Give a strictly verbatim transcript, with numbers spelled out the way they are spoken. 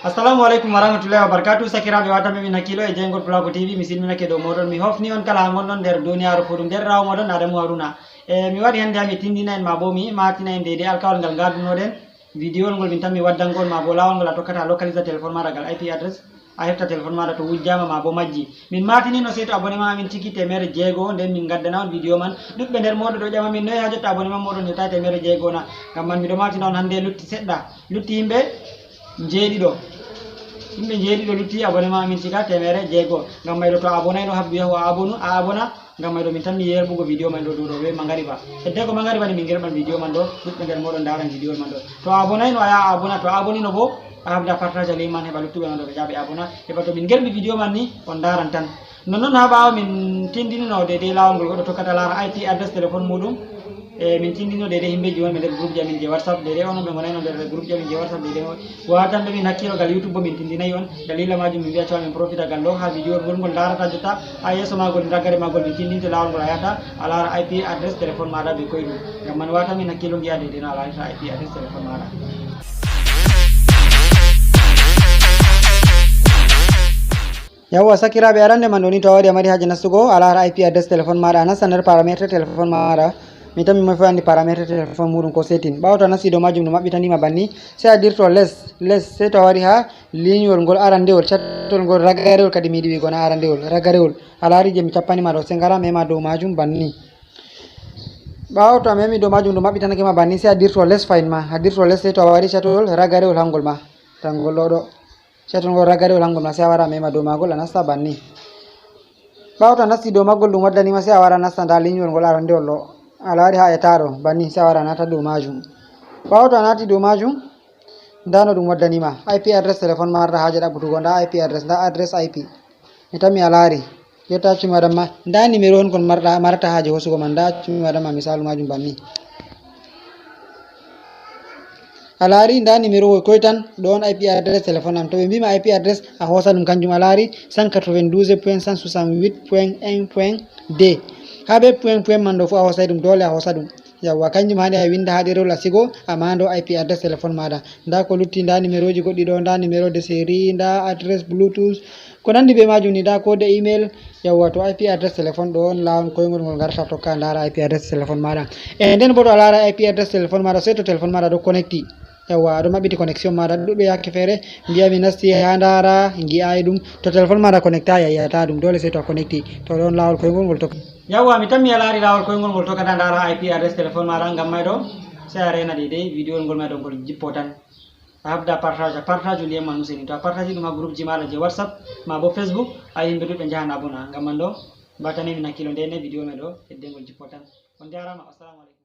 Assalamu aleykum wa rahmatullahi wa barakatuh. Sakiraaɓe, wata ɓe min hakkilo e jeyngol Pulaaku T V, mi silminake dow mooɗon. Mi hofni on kala haa ngonɗon nder duniyaaru fuu, ɗum nder rawo mooɗon Adamu Haruna. E, mi wari hannde haa mi tindina en maa boo mi maatina en deydey alkawal ngal ngaadunoɗen. Vidéo ngol min tammi waddangol maa boo laawol ngol a tokkata a localisa téléphone maaɗa gal I P adresse, a hefta téléphone maaɗa to wujjaama maa boo majji. Min maatinino sey to abonnement amin tigi teemeɗɗe jeego, nden min ngaddana on vidéo man. Ɗuɗɓe nder mooɗon ɗo ƴama min noy haa jotta abonnement mooɗon yottaay teemeɗɗe jeego na. Ngam man miɗo maatina on hannde lutti seɗɗa. Lutti yimɓe njeeɗiɗo. Yimɓe njeeɗiɗo lutti abonnement amin cika teemeɗɗe jeego. Ngam mayɗo to a abonayno habdu yahu a abonu, a abona. Ngam mayɗo min tammi yerɓugo vidéo man ɗo dow ɗo be mangariba. Heddeko mangariba ni min ngerɓan vidéo man ɗo. Ɗuɗɓe nder mooɗon ndaran vidéo man ɗo. To a abonayno a yaha a abona. To a abonino bo a habda partage link man heɓa luttuɓe man ɗo ɓe jaha ɓe abona. Heɓa to min ngerɓi vidéo man ni on ndaran tan. Nonnon haa ɓaawo min tindinino deydey laawol ngol goɗɗo tokkata laara I P adresse téléphone muuɗum. E min tindino deydey himɓeji wonɓe nder groupe ji amin je WhatsApp, deydey onon ɓe ngonayno nder groupe ji amin je WhatsApp, deydey o watan ɓe min hakkilo gal YouTube bo min tindinayi on. Dalila majum min mbiya cewa min profita gal ɗo haa vidéo ngol ngol ndarata jotta haa yeeso maagol ragare maagol min tindinte laawol ngol a yahata a laara I P adresse téléphone maaɗa be koyɗum. Ngam man wata min hakkilo ngi'a deydey no a laarata I P adresse téléphone maaɗa. Yawwa, sakiraaɓe, arande man ɗo ni, to a wari a mari haaje nastugo, a laara I P adresse téléphone maaɗa, a nasta nder paramètre téléphone maaɗa. Mi tammi moy fof anndi paramètre téléphone muuɗum ko setting. Ɓaawo to a nasti dow maajum, ɗum maɓɓitaniima banni, sey a dirto les, les, sey to a wari haa liiñol ngol arandewol, catol ngol ragarewol, kadi mi yiɗi wi'go na arandewol, ragarewol. A laari je mi cappani ma ɗo, sey ngara mema dow maajum banni. Ɓaawo to a memi dow maajum, ɗum maɓɓitanake ma banni, sey a dirto les fahin ma, a dirto les, sey to a wari catol ragarewol hangol ma, tangol ɗo ɗo. Catol ngol ragarewol hangol ma, sey a wara a mema dow maagol, a nasta banni. Ɓaawo to a nasti dow maagol, ɗum waddani ma, sey a wara a nasta ndaa liiñol ngol arandewol ɗo. A laari haa e taa ɗo, banni, sey a wara a naata dow maajum. Ɓaawo to a naati dow maajum, ndaa no ɗum waddani ma. I P adresse téléphone marɗa haaje ɗaɓɓutugo, ndaa I P adresse, ndaa adresse I P. Mi tammi a laari. Jotta accumi waɗan ma, ndaa numéro on kon marɗa, marata haaje hoosugo ma, ndaa accumi waɗan ma misaalu maajum banni. A laari, ndaa numéro o koy tan, ɗo on I P adresse téléphone am. To ɓe mbii ma I P adresse, a hoosa ɗum kanjum, a laari, cent quatre-vingt-douze point cent soixante-huit point un point deux. Haa be point, point man ɗo fuu a hoosay ɗum, doole a hoosa ɗum. Yawwa, kanjum haani a winda haa ɗerewol a sigo, amma ɗo I P adresse téléphone maaɗa. Ndaa ko lutti, ndaa numéroji goɗɗi ɗo, ndaa numéro de série, ndaa adresse Bluetooth, ko nandi be maajum ni, ndaa code email. Yawwa, to I P adresse téléphone ɗo on laawol koyngol ngol ngarta tokka ndaara I P adresse téléphone maaɗa. E nden bo to a laara I P adresse téléphone maaɗa, sey to téléphone maaɗa ɗo connecti. Yawwa, aɗo maɓɓiti connexion maaɗa. Ɗuɗɓe yaake feere mbiya mi nasti haa ndaara, ngi'aay ɗum. To téléphone maaɗa connectaay, a yi'ataa ɗum. Doole sey to a connecti. To ɗon laawol koyngol ngol tokka. Yawwa, mi tammi a laari laawol koyngol ngol tokkata ndaara I P adresse téléphone maaɗa. Ngam may ɗo, sey a reena deydey vidéo ngol may ɗo ngol jippo tan. A habda partage, partage lien man useni. To a partage ɗum haa groupe ji maaɗa je WhatsApp, ma bo Facebook, a yimɓe ɗuɗɓe njahan abona. Ngam man ɗo, mbatane min hakkilo nde ne vidéo may ɗo, heddengol jippo tan. On njaaraama, assalamu aleykum.